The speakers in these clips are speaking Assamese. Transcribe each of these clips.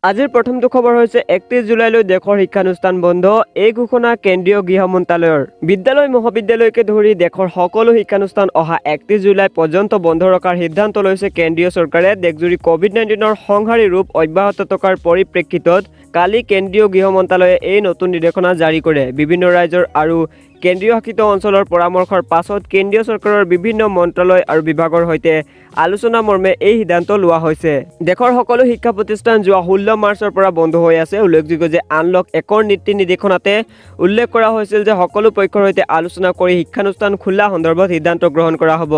আজিৰ প্ৰথমটো খবৰ হৈছে 31 জুলাইলৈ দেশৰ শিক্ষানুষ্ঠান বন্ধ, এই ঘোষণা কেন্দ্ৰীয় গৃহ মন্ত্ৰালয়ৰ। বিদ্যালয়, মহাবিদ্যালয়কে ধৰি দেশৰ সকলো শিক্ষানুষ্ঠান অহা 31 জুলাই পৰ্যন্ত বন্ধ ৰখাৰ সিদ্ধান্ত লৈছে কেন্দ্ৰীয় চৰকাৰে। দেশজুৰি ক'ভিড-19ৰ সংহাৰী ৰূপ অব্যাহত থকাৰ পৰিপ্ৰেক্ষিতত কালি কেন্দ্ৰীয় গৃহ মন্ত্ৰালয়ে এই নতুন নিৰ্দেশনা জাৰি কৰে। বিভিন্ন ৰাজ্যৰ আৰু কেন্দ্ৰীয় শাসিত অঞ্চলৰ পৰামৰ্শৰ পাছত কেন্দ্ৰীয় চৰকাৰৰ বিভিন্ন মন্ত্ৰালয় আৰু বিভাগৰ সৈতে আলোচনা মৰ্মে এই সিদ্ধান্ত লোৱা হৈছে। দেশৰ সকলো শিক্ষা প্ৰতিষ্ঠান যোৱা 16 মাৰ্চৰ পৰা বন্ধ হৈ আছে। উল্লেখযোগ্য যে আনলক 1ৰ নীতি নিৰ্দেশনাতে উল্লেখ কৰা হৈছিল যে সকলো পক্ষৰ সৈতে আলোচনা কৰি শিক্ষানুষ্ঠান খোলা সন্দৰ্ভত সিদ্ধান্ত গ্ৰহণ কৰা হ'ব।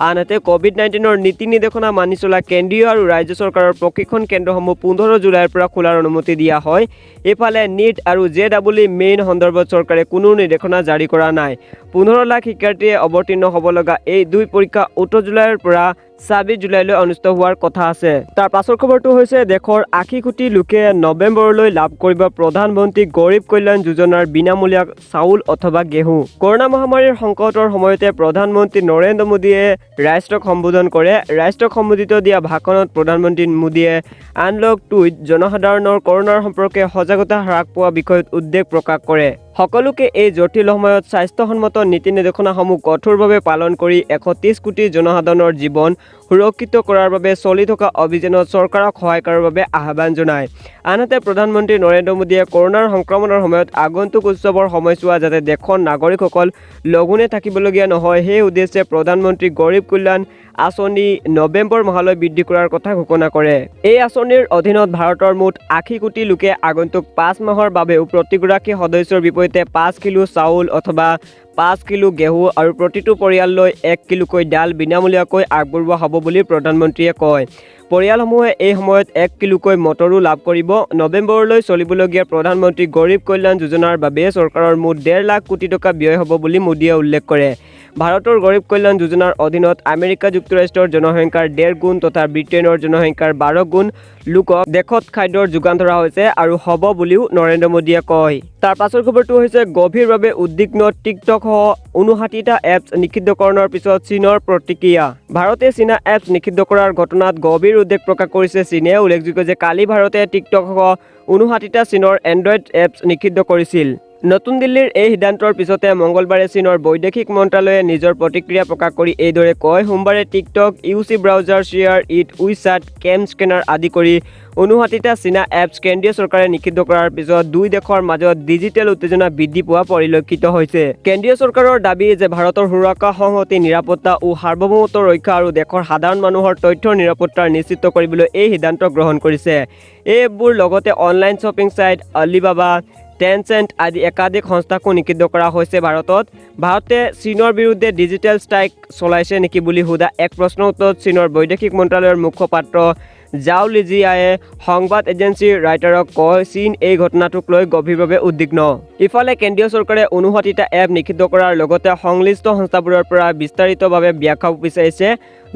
আনহাতে, ক'ভিড-19ৰ নীতি নিৰ্দেশনা মানি চলা কেন্দ্ৰীয় আৰু ৰাজ্য চৰকাৰৰ প্ৰশিক্ষণ কেন্দ্ৰসমূহ 15 জুলাইৰ পৰা খোলাৰ অনুমতি দিয়া হয়। ইফালে, নীট আৰু জে ডাবল ই মেইন সন্দৰ্ভত চৰকাৰে কোনো নিৰ্দেশনা জাৰি কৰা নাই। 15 লাখ শিক্ষাৰ্থীয়ে অৱতীৰ্ণ হ'ব লগা এই দুই পৰীক্ষা 18 জুলাইৰ পৰা 26 জুলাইলৈ অনুষ্ঠিত হোৱাৰ কথা আছে। তাৰ পাছৰ খবৰটো হৈছে দেশৰ 80 কোটি লোকে নৱেম্বৰলৈ লাভ কৰিব প্ৰধানমন্ত্ৰী গৰীব কল্যাণ যোজনাৰ বিনামূলীয়া চাউল অথবা ঘেঁহু। কৰোণা মহামাৰীৰ সংকটৰ সময়তে প্ৰধানমন্ত্ৰী নৰেন্দ্ৰ মোদীয়ে ৰাষ্ট্ৰক সম্বোধন কৰে। ৰাষ্ট্ৰক সম্বোধিত দিয়া ভাষণত প্ৰধানমন্ত্ৰী মোদীয়ে আনলক 2ত জনসাধাৰণৰ কৰোণাৰ সম্পৰ্কে সজাগতা হ্ৰাস পোৱা বিষয়ত উদ্বেগ প্ৰকাশ কৰে। সকলোকে এই জটিল সময়ত স্বাস্থ্যসন্মত নীতি নিৰ্দেশনাসমূহ কঠোৰভাৱে পালন কৰি 130 কোটি জনসাধাৰণৰ জীৱন সুৰক্ষিত কৰাৰ বাবে চলি থকা অভিযানত চৰকাৰক সহায় কৰাৰ বাবে আহ্বান জনায়। আনহাতে, প্ৰধানমন্ত্ৰী নৰেন্দ্ৰ মোদীয়ে কৰোণাৰ সংক্ৰমণৰ সময়ত আগন্তুক উৎসৱৰ সময়ছোৱা যাতে দেশৰ নাগৰিকসকল লঘোণে থাকিবলগীয়া নহয়, সেই উদ্দেশ্যে প্ৰধানমন্ত্ৰী গৰীব কল্যাণ আঁচনি নৱেম্বৰ মাহলৈ বৃদ্ধি কৰাৰ কথা ঘোষণা কৰে। এই আঁচনিৰ অধীনত ভাৰতৰ মুঠ 80 কোটি লোকে আগন্তুক 5 মাহৰ বাবেও প্ৰতিগৰাকী সদস্যৰ বিপৰীতে 5 কিলো চাউল অথবা 5 কিলো ঘেঁহু আৰু প্ৰতিটো পৰিয়াললৈ 1 কিলোকৈ ডাল বিনামূলীয়াকৈ আগবঢ়োৱা হ'ব বুলি প্ৰধানমন্ত্ৰীয়ে কয়। পৰিয়ালসমূহে এই সময়ত 1 কিলোকৈ মটৰো লাভ কৰিব। নৱেম্বৰলৈ চলিবলগীয়া প্ৰধানমন্ত্ৰী গৰীব কল্যাণ যোজনাৰ বাবে চৰকাৰৰ মুঠ 1.5 লাখ কোটি টকা ব্যয় হ'ব বুলি মোদীয়ে উল্লেখ কৰে। ভাৰতৰ গৰীব কল্যাণ যোজনাৰ অধীনত আমেৰিকা যুক্তৰাষ্ট্ৰৰ জনসংখ্যাৰ ডেৰ গুণ তথা ব্ৰিটেইনৰ জনসংখ্যাৰ 12 গুণ লোকক দেশত খাদ্যৰ যোগান ধৰা হৈছে আৰু হ'ব বুলিও নৰেন্দ্ৰ মোদীয়ে কয়। তাৰ পাছৰ খবৰটো হৈছে গভীৰভাৱে উদ্বিগ্ন, টিকটকসহ 59টা এপছ নিষিদ্ধকৰণৰ পিছত চীনৰ প্ৰতিক্ৰিয়া। ভাৰতে চীনা এপছ নিষিদ্ধ কৰাৰ ঘটনাত গভীৰ উদ্বেগ প্ৰকাশ কৰিছে চীনে। উল্লেখযোগ্য যে কালি ভাৰতে টিকটকসহ 59টা চীনৰ এণ্ড্ৰইড এপছ নিষিদ্ধ কৰিছিল। নতুন দিল্লীৰ এই সিদ্ধান্তৰ পিছতে মঙলবাৰে চীনৰ বৈদেশিক মন্ত্ৰালয়ে নিজৰ প্ৰতিক্ৰিয়া প্ৰকাশ কৰি এইদৰে কয়। সোমবাৰে TikTok, Yuezhi browser, share it, WeChat, chemo scanner আদি কৰি 59টা চীনা এপছ কেন্দ্ৰীয় চৰকাৰে নিষিদ্ধ কৰাৰ পিছত দুই দেশৰ মাজত ডিজিটেল উত্তেজনা বৃদ্ধি পোৱা পৰিলক্ষিত হৈছে। কেন্দ্ৰীয় চৰকাৰৰ দাবী যে ভাৰতৰ সুৰক্ষা, সংহতি, নিৰাপত্তা ও সাৰ্বভৌমত্ব ৰক্ষা আৰু দেশৰ সাধাৰণ মানুহৰ তথ্যৰ নিৰাপত্তা নিশ্চিত কৰিবলৈ এই সিদ্ধান্ত গ্ৰহণ কৰিছে। এই এপবোৰ লগতে online shopping site Alibaba, Tencent আদি একাধিক সংস্থাকো নিষিদ্ধ কৰা হৈছে ভাৰতত। ভাৰতে চীনৰ বিৰুদ্ধে ডিজিটেল ষ্ট্ৰাইক চলাইছে নেকি বুলি সোধা এক প্ৰশ্নৰ উত্তৰত চীনৰ বৈদেশিক মন্ত্ৰালয়ৰ মুখপাত্ৰ জাও লিজিয়ানে সংবাদ এজেঞ্চি ৰয়টাৰক কয়, চীন এই ঘটনাটোক লৈ গভীৰভাৱে উদ্বিগ্ন। ইফালে, কেন্দ্ৰীয় চৰকাৰে 59টা এপ নিষিদ্ধ কৰাৰ লগতে সংশ্লিষ্ট সংস্থাবোৰৰ পৰা বিস্তাৰিতভাৱে ব্যাখ্যাও বিচাৰিছে।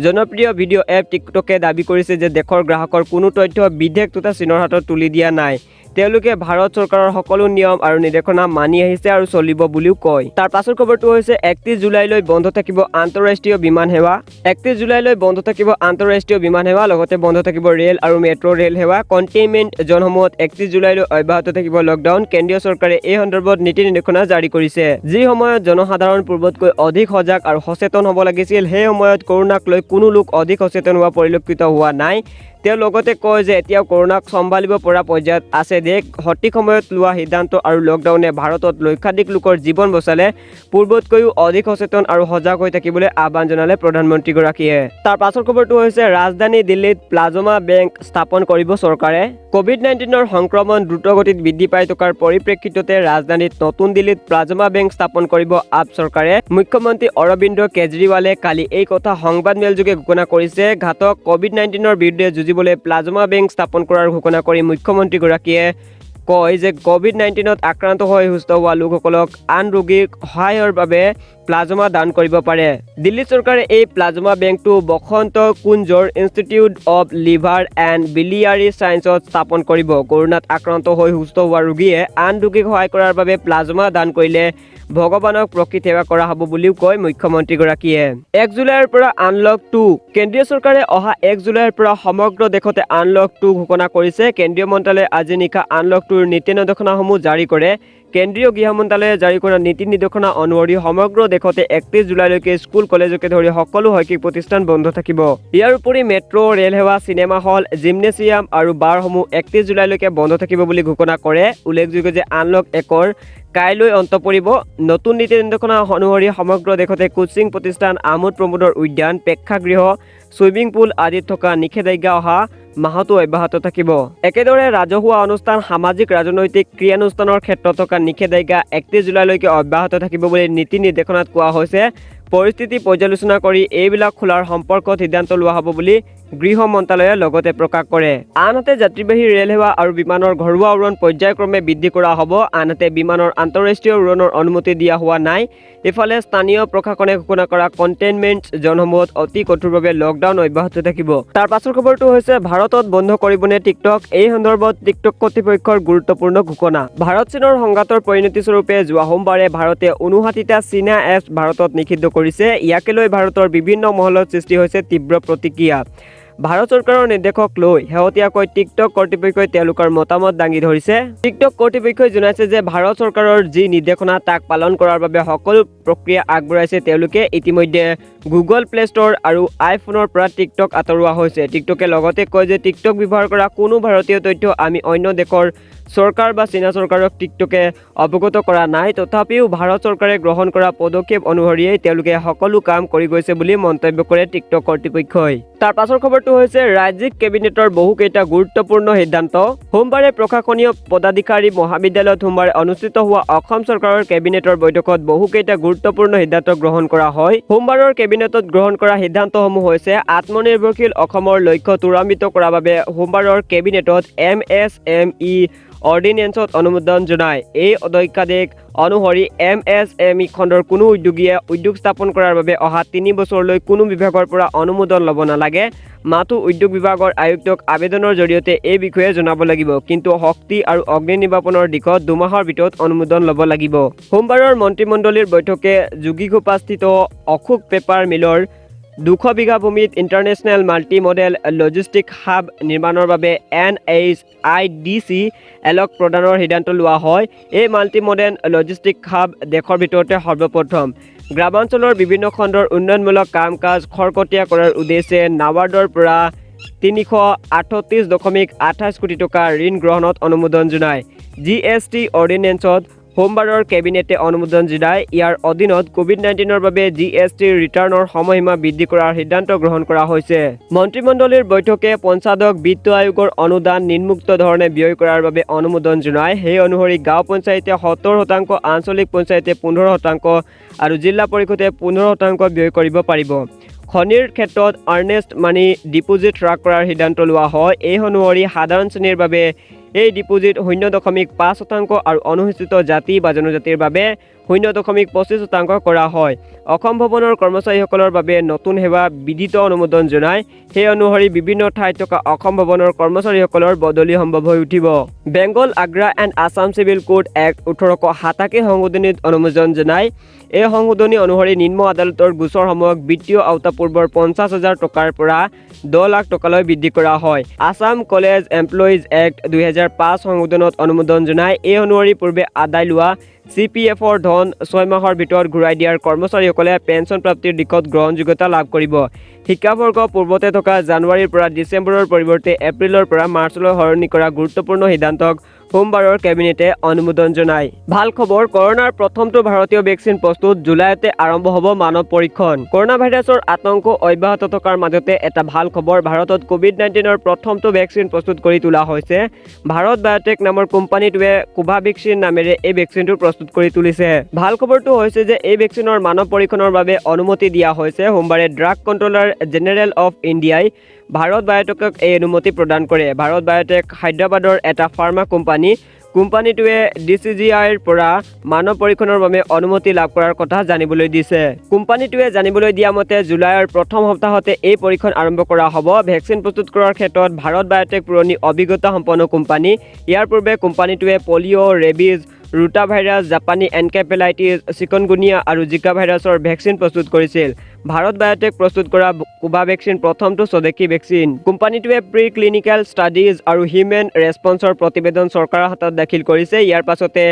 জনপ্ৰিয় ভিডিঅ' এপ টিকটকে দাবী কৰিছে যে দেশৰ গ্ৰাহকৰ কোনো তথ্য বিদেশ তথা চীনৰ হাতত তুলি দিয়া নাই। তেওঁলোকে ভাৰত চৰকাৰৰ সকলো নিয়ম আৰু নিৰ্দেশনা মানি আহিছে আৰু চলিব বুলিও কয়। তাৰ পাছৰ খবৰটো হৈছে 31 জুলাইলৈ বন্ধ থাকিব আন্তঃৰাষ্ট্ৰীয় বিমান সেৱা। 31 জুলাইলৈ বন্ধ থাকিব আন্তঃৰাষ্ট্ৰীয় বিমান সেৱা, লগতে বন্ধ থাকিব ৰেল আৰু মেট্ৰ' ৰেল সেৱা। কণ্টেইনমেণ্ট জ'নসমূহত 31 জুলাইলৈ অব্যাহত থাকিব লকডাউন। কেন্দ্ৰীয় চৰকাৰে এই সন্দৰ্ভত নীতি নিৰ্দেশনা জাৰি কৰিছে। যি সময়ত জনসাধাৰণ পূৰ্বতকৈ অধিক সজাগ আৰু সচেতন হ'ব লাগিছিল, সেই সময়ত কৰোণাক লৈ কোনো লোক অধিক সচেতন হোৱা পৰিলক্ষিত হোৱা নাই। তেওঁ লগতে কয় যে এতিয়াও কৰোণাক চম্ভালিব পৰা পৰ্যায়ত আছে দেশ। সঠিক সময়ত লোৱা সিদ্ধান্ত আৰু লকডাউনে ভাৰতত লক্ষাধিক লোকৰ জীৱন বচালে। পূৰ্বতকৈও অধিক সচেতন আৰু সজাগ হৈ থাকিবলৈ আহ্বান জনালে প্ৰধানমন্ত্ৰীগৰাকীয়ে। তাৰ পাছৰ খবৰটো হৈছে ৰাজধানী দিল্লীত প্লাজমা বেংক স্থাপন কৰিব চৰকাৰে। ক'ভিড-19ৰ সংক্ৰমণ দ্ৰুতগতিত বৃদ্ধি পাই থকাৰ পৰিপ্ৰেক্ষিততে ৰাজধানীত নতুন দিল্লীত প্লাজমা বেংক স্থাপন কৰিব আপ চৰকাৰে। মুখ্যমন্ত্ৰী অৰবিন্দ কেজৰিৱালে কালি এই কথা সংবাদমেলযোগে ঘোষণা কৰিছে। ঘাতক ক'ভিড-19ৰ বিৰুদ্ধে যুঁজিবলৈ প্লাজমা বেংক স্থাপন কৰাৰ ঘোষণা কৰি মুখ্যমন্ত্ৰীগৰাকীয়ে কয় যে ক'ভিড-19ত আক্ৰান্ত হৈ সুস্থ হোৱা লোকসকলক আন ৰোগীৰ সহায়ৰ বাবে প্লাজমা দান কৰিব পাৰে। দিল্লী চৰকাৰে এই প্লাজমা বেংকটো বসন্ত কুঞ্জৰ institute of liver and biliary ছায়েন্সত স্থাপন কৰিব। কৰোনাত আক্ৰান্ত হৈ সুস্থ হোৱা ৰোগীয়ে আন ৰোগীক সহায় কৰাৰ বাবে প্লাজমা দান কৰিলে ভগৱানক প্ৰকৃত সেৱা কৰা হ'ব বুলিও কয় মুখ্যমন্ত্ৰীগৰাকীয়ে। 1 জুলাইৰ পৰা আনলক 2। কেন্দ্ৰীয় চৰকাৰে অহা 1 জুলাইৰ পৰা সমগ্ৰ দেশতে আনলক 2 ঘোষণা কৰিছে। কেন্দ্ৰীয় মন্ত্ৰালয়ে আজি নিশা আনলক 2ৰ নীতি নিৰ্দেশনাসমূহ জাৰি কৰে। কেন্দ্ৰীয় গৃহ মন্ত্ৰালয়ে জাৰি কৰা নীতি নিৰ্দেশনা অনুসৰি সমগ্ৰ দেশতে 31 জুলাইলৈকে স্কুল, কলেজকে ধৰি সকলো শৈক্ষিক প্ৰতিষ্ঠান বন্ধ থাকিব। ইয়াৰ উপৰি মেট্ৰ' ৰেল সেৱা, চিনেমা হল, জিমনেছিয়াম আৰু বাৰসমূহ 31 জুলাইলৈকে বন্ধ থাকিব বুলি ঘোষণা কৰে। উল্লেখযোগ্য যে আনলক 1ৰ কাইলৈ অন্ত পৰিব। নতুন নীতি নিৰ্দেশনা অনুসৰি সমগ্ৰ দেশতে কোচিং প্ৰতিষ্ঠান, আমোদ প্ৰমোদৰ উদ্যান, প্ৰেক্ষাগৃহ, ছুইমিং পুল আদিত থকা নিষেধাজ্ঞা অহা মাহতো অব্যাহত থাকিব। একেদৰে ৰাজহুৱা অনুষ্ঠান, সামাজিক, ৰাজনৈতিক ক্ৰিয়ানুষ্ঠানৰ ক্ষেত্ৰত থকা নিষেধাজ্ঞা 31 জুলাইলৈকে অব্যাহত থাকিব বুলি নীতি নিৰ্দেশনাত কোৱা হৈছে। পৰিস্থিতি পৰ্যালোচনা কৰি এইবিলাক খোলাৰ সম্পৰ্কত সিদ্ধান্ত লোৱা হ'ব বুলি গৃহ মন্ত্ৰালয়ে লগতে প্ৰকাশ কৰে। আনহাতে যাত্ৰীবাহী ৰেল সেৱা আৰু বিমানৰ ঘৰুৱা উৰণ পৰ্যায়ক্ৰমে বৃদ্ধি কৰা হ'ব। আনহাতে বিমানৰ আন্তঃৰাষ্ট্ৰীয় উৰণৰ অনুমতি দিয়া হোৱা নাই। ইফালে স্থানীয় প্ৰশাসনে ঘোষণা কৰা কণ্টেইনমেণ্ট জ'নসমূহত অতি কঠোৰভাৱে লকডাউন অব্যাহত থাকিব। তাৰ পাছৰ খবৰটো হৈছে, ভাৰতত বন্ধ কৰিবনে টিকটক? এই সন্দৰ্ভত টিকটক কৰ্তৃপক্ষৰ গুৰুত্বপূৰ্ণ ঘোষণা। ভাৰত চীনৰ সংঘাতৰ পৰিণতিস্বৰূপে যোৱা সোমবাৰে ভাৰতে 59টা চীনা এপছ ভাৰতত নিষিদ্ধ কৰিছে। ইয়াকে লৈ ভাৰতৰ বিভিন্ন মহলত সৃষ্টি হৈছে তীব্ৰ প্ৰতিক্ৰিয়া। ভাৰত চৰকাৰৰ নিৰ্দেশক লৈ শেহতীয়াকৈ টিকটক কৰ্তৃপক্ষই তেওঁলোকৰ মতামত দাঙি ধৰিছে। টিকটক কৰ্তৃপক্ষই জনাইছে যে ভাৰত চৰকাৰৰ যি নিৰ্দেশনা, তাক পালন কৰাৰ বাবে সকলো প্ৰক্ৰিয়া আগবঢ়াইছে তেওঁলোকে। ইতিমধ্যে গুগল প্লে ষ্ট'ৰ আৰু আইফোনৰ পৰা টিকটক আঁতৰোৱা হৈছে। টিকটকে লগতে কয় যে টিকটক ব্যৱহাৰ কৰা কোনো ভাৰতীয় তথ্য আমি অন্য দেশৰ চৰকাৰ বা চীনা চৰকাৰক টিকটকে অৱগত কৰা নাই। তথাপিও ভাৰত চৰকাৰে গ্ৰহণ কৰা পদক্ষেপ অনুসৰিয়েই তেওঁলোকে সকলো কাম কৰি গৈছে বুলি মন্তব্য কৰে টিকটক কৰ্তৃপক্ষই। তাৰ পাছৰ খবৰটো হৈছে, ৰাজ্যিক কেবিনেটৰ বহুকেইটা গুৰুত্বপূৰ্ণ সিদ্ধান্ত। সোমবাৰে প্ৰশাসনীয় পদাধিকাৰী মহাবিদ্যালয়ত সোমবাৰে অনুষ্ঠিত হোৱা অসম চৰকাৰৰ কেবিনেটৰ বৈঠকত বহুকেইটা গুৰুত্বপূৰ্ণ সিদ্ধান্ত গ্ৰহণ কৰা হয়। সোমবাৰৰ কেবিনেটত গ্ৰহণ কৰা সিদ্ধান্তসমূহ হৈছে, আত্মনিৰ্ভৰশীল অসমৰ লক্ষ্য ত্বৰান্বিত কৰাৰ বাবে সোমবাৰৰ কেবিনেটত এমএছএমই অৰ্ডিনেন্সত অনুমোদন জনায়। এই অধ্যাদেশ অনুসৰি এমএছএমই খণ্ডৰ কোনো উদ্যোগীয়ে উদ্যোগ স্থাপন কৰাৰ বাবে অহা 3 বছৰলৈ কোনো বিভাগৰ পৰা অনুমোদন ল'ব নালাগে। মাথো উদ্যোগ বিভাগৰ আয়ুক্তক আবেদনৰ জৰিয়তে এই বিষয়ে জনাব লাগিব। কিন্তু শক্তি আৰু অগ্নি নিৰ্বাপনৰ দিশত 2 মাহৰ ভিতৰত অনুমোদন ল'ব লাগিব। সোমবাৰৰ মন্ত্ৰীমণ্ডলীৰ বৈঠকে যোগীঘোপাস্থিত অশোক পেপাৰ মিলৰ 200 বিঘা ভূমিত international multi modal logistic hub নিৰ্মাণৰ বাবে এনএইচআইডিচি এলক প্ৰদানৰ সিদ্ধান্ত লোৱা হয়। এই মাল্টি মডেল লজিষ্টিক হাব দেশৰ ভিতৰতে সৰ্বপ্ৰথম। গ্ৰামাঞ্চলৰ বিভিন্ন খণ্ডৰ উন্নয়নমূলক কাম কাজ খৰতকীয়া কৰাৰ উদ্দেশ্যে নাবাৰ্ডৰ পৰা 338.28 কোটি টকা ঋণ গ্ৰহণত অনুমোদন জনায়। জিএছটি অৰ্ডিনেন্সত সোমবাৰৰ কেবিনেটে অনুমোদন জনায়। ইয়াৰ অধীনত ক'ভিড-19ৰ বাবে জিএছটিৰ ৰিটাৰ্ণৰ সময়সীমা বৃদ্ধি কৰাৰ সিদ্ধান্ত গ্ৰহণ কৰা হৈছে। মন্ত্ৰীমণ্ডলীৰ বৈঠকে পঞ্চায়তক বিত্ত আয়োগৰ অনুদান নিম্নোক্ত ধৰণে ব্যয় কৰাৰ বাবে অনুমোদন জনায়। সেই অনুসৰি গাঁও পঞ্চায়তে 70%, আঞ্চলিক পঞ্চায়তে 15% আৰু জিলা পৰিষদে 15% ব্যয় কৰিব পাৰিব। খনিৰ ক্ষেত্ৰত আৰ্নেষ্ট মানি ডিপ'জিট হ্ৰাস কৰাৰ সিদ্ধান্ত লোৱা হয়। এই অনুসৰি সাধাৰণ শ্ৰেণীৰ বাবে এই ডিপ'জিট 0.5% আৰু অনুসূচিত জাতি বা জনজাতিৰ বাবে 0.25% কৰা হয়। অসম ভৱনৰ কৰ্মচাৰীসকলৰ বাবে নতুন সেৱা বিধিত অনুমোদন জনায়। সেই অনুসৰি বিভিন্ন ঠাইত থকা অসম ভৱনৰ কৰ্মচাৰীসকলৰ বদলি সম্ভৱ হৈ উঠিব। Bengal Agra and Assam Civil Court Act 1887 সংশোধনীত অনুমোদন জনায়। এই সংশোধনী অনুসৰি নিম্ন আদালতৰ গোচৰসমূহক বিত্তীয় আওতা পূৰ্বৰ 50 হাজাৰ টকাৰ পৰা 10 লাখ টকালৈ বৃদ্ধি কৰা হয়। আছাম কলেজ এমপ্লয়িজ এক্ট 2005 সংশোধনত অনুমোদন জনায়। এই অনুসৰি পূৰ্বে আদায় লোৱা চিপিএফৰ ধন 6 মাহৰ ভিতৰত ঘূৰাই দিয়াৰ কৰ্মচাৰীসকলে পেঞ্চন প্ৰাপ্তিৰ দিশত গ্ৰহণযোগ্যতা লাভ কৰিব। শিক্ষাবৰ্ষ পূৰ্বতে থকা জানুৱাৰীৰ পৰা ডিচেম্বৰৰ পৰিৱৰ্তে এপ্ৰিলৰ পৰা মাৰ্চলৈ সলনি কৰা গুৰুত্বপূৰ্ণ সিদ্ধান্তক সোমবাৰৰ কেবিনেটে অনুমোদন জনায়। ভাল খবৰ, কৰোনাৰ প্ৰথমটো ভাৰতীয় ভেকচিন প্ৰস্তুত, জুলাইতে আৰম্ভ হ'ব মানৱ পৰীক্ষণ। কৰোনা ভাইৰাছৰ আতংক অব্যাহত থকাৰ মাজতে এটা ভাল খবৰ। ভাৰতত ক'ভিড-19ৰ প্ৰথমটো ভেকচিন প্ৰস্তুত কৰি তোলা হৈছে। ভাৰত বায়'টেক নামৰ কোম্পানীটোৱে কোভাভেক্সিন নামেৰে এই ভেকচিনটো প্ৰস্তুত কৰি তুলিছে। ভাল খবৰটো হৈছে যে এই ভেকচিনৰ মানৱ পৰীক্ষণৰ বাবে অনুমতি দিয়া হৈছে। সোমবাৰে ড্ৰাগ কণ্ট্ৰলাৰ জেনেৰেল অফ ইণ্ডিয়াই ভাৰত বায়'টেকক এই অনুমতি প্ৰদান কৰে। ভাৰত বায়'টেক হায়দৰাবাদৰ এটা ফাৰ্মা কোম্পানী। কোম্পানীটোৱে ডিচিজিআইৰ পৰা মানৱ পৰীক্ষণৰ বাবে অনুমতি লাভ কৰাৰ কথা জানিবলৈ দিছে। কোম্পানীটোৱে জানিবলৈ দিয়া মতে জুলাইৰ প্ৰথম সপ্তাহতে এই পৰীক্ষণ আৰম্ভ কৰা হ'ব। ভেকচিন প্ৰস্তুত কৰাৰ ক্ষেত্ৰত ভাৰত বায়'টেক পুৰণি অভিজ্ঞতা সম্পন্ন কোম্পানী। ইয়াৰ পূৰ্বে কোম্পানীটোৱে পলিঅ', ৰেবিজ, ৰোটা ভাইৰাছ, জাপানী এনকেফেলাইটিছ, চিকনগুনিয়া আৰু জিকা ভাইৰাছৰ ভেকচিন প্ৰস্তুত কৰিছিল। ভাৰত বায়'টেক প্ৰস্তুত কৰা কোভাভেক্সিন প্ৰথমটো স্বদেশী ভেকচিন। কোম্পানীটোৱে প্ৰি ক্লিনিকেল ষ্টাডিজ আৰু হিউমেন ৰেছপন্সৰ প্ৰতিবেদন চৰকাৰৰ হাতত দাখিল কৰিছে। ইয়াৰ পাছতে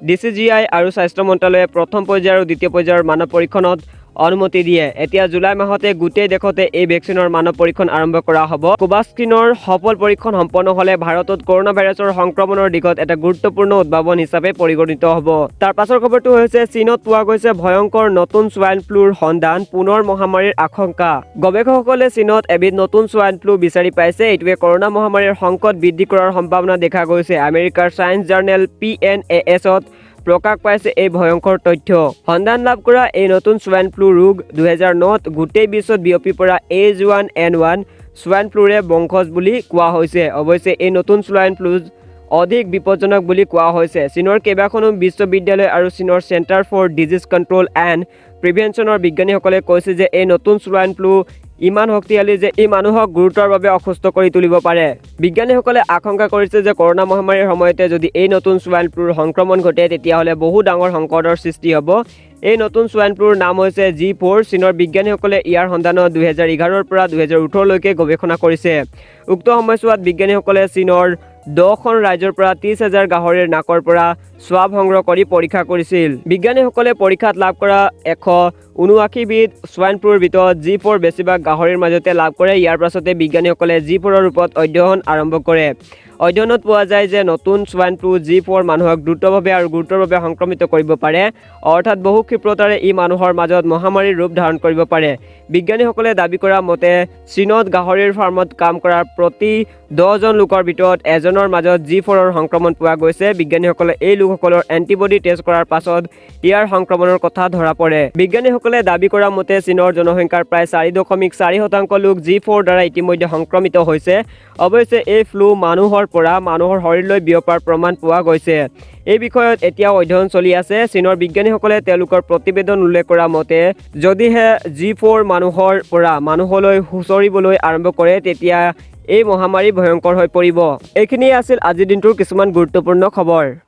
ডিচিজিআই আৰু স্বাস্থ্য মন্ত্ৰালয়ে প্ৰথম পৰ্যায়ৰ আৰু দ্বিতীয় পৰ্যায়ৰ মানৱ পৰীক্ষণত অনুমতি দিয়ে। এতিয়া জুলাই মাহতে গোটেই দেশতে এই ভেকচিনৰ মানৱ পৰীক্ষণ আৰম্ভ কৰা হ'ব। কোভাক্সিনৰ সফল পৰীক্ষণ সম্পন্ন হ'লে ভাৰতত কৰোণা ভাইৰাছৰ সংক্ৰমণৰ দিশত এটা গুৰুত্বপূৰ্ণ উদ্ভাৱন হিচাপে পৰিগণিত হ'ব। তাৰ পাছৰ খবৰটো হৈছে, চীনত পোৱা গৈছে ভয়ংকৰ নতুন ছোৱাইন ফ্লুৰ সন্ধান, পুনৰ মহামাৰীৰ আশংকা। গৱেষকসকলে চীনত এবিধ নতুন ছোৱাইন ফ্লু বিচাৰি পাইছে। এইটোৱে কৰোণা মহামাৰীৰ সংকট বৃদ্ধি কৰাৰ সম্ভাৱনা দেখা গৈছে। আমেৰিকাৰ ছায়েন্স জাৰ্নেল পিএনএএছত প্ৰকাশ পাইছে এই ভয়ংকৰ তথ্য। সন্ধান লাভ কৰা এই নতুন ছোৱাইন ফ্লু ৰোগ 2009ত গোটেই বিশ্বত বিয়পি পৰা H1N1 swine ফ্লুৰে বংশজ বুলি কোৱা হৈছে। অৱশ্যে এই নতুন ছোৱাইন ফ্লু অধিক বিপজ্জনক বুলি কোৱা হৈছে। চীনৰ কেইবাখনো বিশ্ববিদ্যালয় আৰু চীনৰ centre for disease control and প্ৰিভেনশ্যনৰ বিজ্ঞানীসকলে কৈছে যে এই নতুন ছোৱাইন ফ্লু ইমান শক্তিশালী যে ই মানুহক গুৰুতৰভাৱে অসুস্থ কৰি তুলিব পাৰে। বিজ্ঞানীসকলে আশংকা কৰিছে যে কৰোণা মহামাৰীৰ সময়তে যদি এই নতুন ছোৱাইন ফ্লুৰ সংক্ৰমণ ঘটে, তেতিয়াহ'লে বহু ডাঙৰ সংকটৰ সৃষ্টি হ'ব। এই নতুন ছোৱাইন ফ্লুৰ নাম হৈছে জি 4। চীনৰ বিজ্ঞানীসকলে ইয়াৰ সন্ধানত 2011ৰ পৰা 2018লৈকে গৱেষণা কৰিছে। উক্ত সময়ছোৱাত বিজ্ঞানীসকলে চীনৰ 10খন ৰাজ্যৰ পৰা 30,000 গাহৰিৰ নাকৰ পৰা স্বাব সংগ্ৰহ কৰি পৰীক্ষা কৰিছিল। বিজ্ঞানীসকলে পৰীক্ষাত লাভ কৰা 179বিধ ছোৱাইন ফ্লুৰ ভিতৰত জি 4 বেছিভাগ গাহৰিৰ মাজতে লাভ কৰে। ইয়াৰ পাছতে বিজ্ঞানীসকলে জি 4ৰ ওপৰত অধ্যয়ন আৰম্ভ কৰে। অধ্যয়নত পোৱা যায় যে নতুন ছোৱাইন ফ্লু জি 4 মানুহক দ্ৰুতভাৱে আৰু গুৰুতৰভাৱে সংক্ৰমিত কৰিব পাৰে, অৰ্থাৎ বহু ক্ষিপ্ৰতাৰে ই মানুহৰ মাজত মহামাৰীৰ ৰূপ ধাৰণ কৰিব পাৰে। বিজ্ঞানীসকলে দাবী কৰা মতে চীনত গাহৰিৰ ফাৰ্মত কাম কৰা প্ৰতি 10জন লোকৰ ভিতৰত এজনৰ মাজত জি 4ৰ সংক্ৰমণ পোৱা গৈছে। বিজ্ঞানীসকলে এই লোকসকলৰ এণ্টিবডি টেষ্ট কৰাৰ পাছত ইয়াৰ সংক্ৰমণৰ কথা ধৰা পৰে। বিজ্ঞানীসকলে দাবী কৰা মতে চীনৰ জনসংখ্যাৰ প্ৰায় 4.4% লোক জি 4 দ্বাৰা ইতিমধ্যে সংক্ৰমিত হৈছে। অৱশ্যে এই ফ্লু মানুহৰ পৰা মানুহৰ শৰীৰলৈ বিয়পাৰ প্ৰমাণ পোৱা গৈছে। এই বিষয়ত এতিয়াও অধ্যয়ন চলি আছে। চীনৰ বিজ্ঞানীসকলে তেওঁলোকৰ প্ৰতিবেদন উল্লেখ কৰা মতে যদিহে জি 4 মানুহৰ পৰা মানুহলৈ সোঁচৰিবলৈ আৰম্ভ কৰে, তেতিয়া এই মহামাৰী ভয়ংকৰ হৈ পৰিব। এইখিনিয়ে আছিল আজিৰ দিনটোৰ কিছুমান গুৰুত্বপূৰ্ণ খবৰ।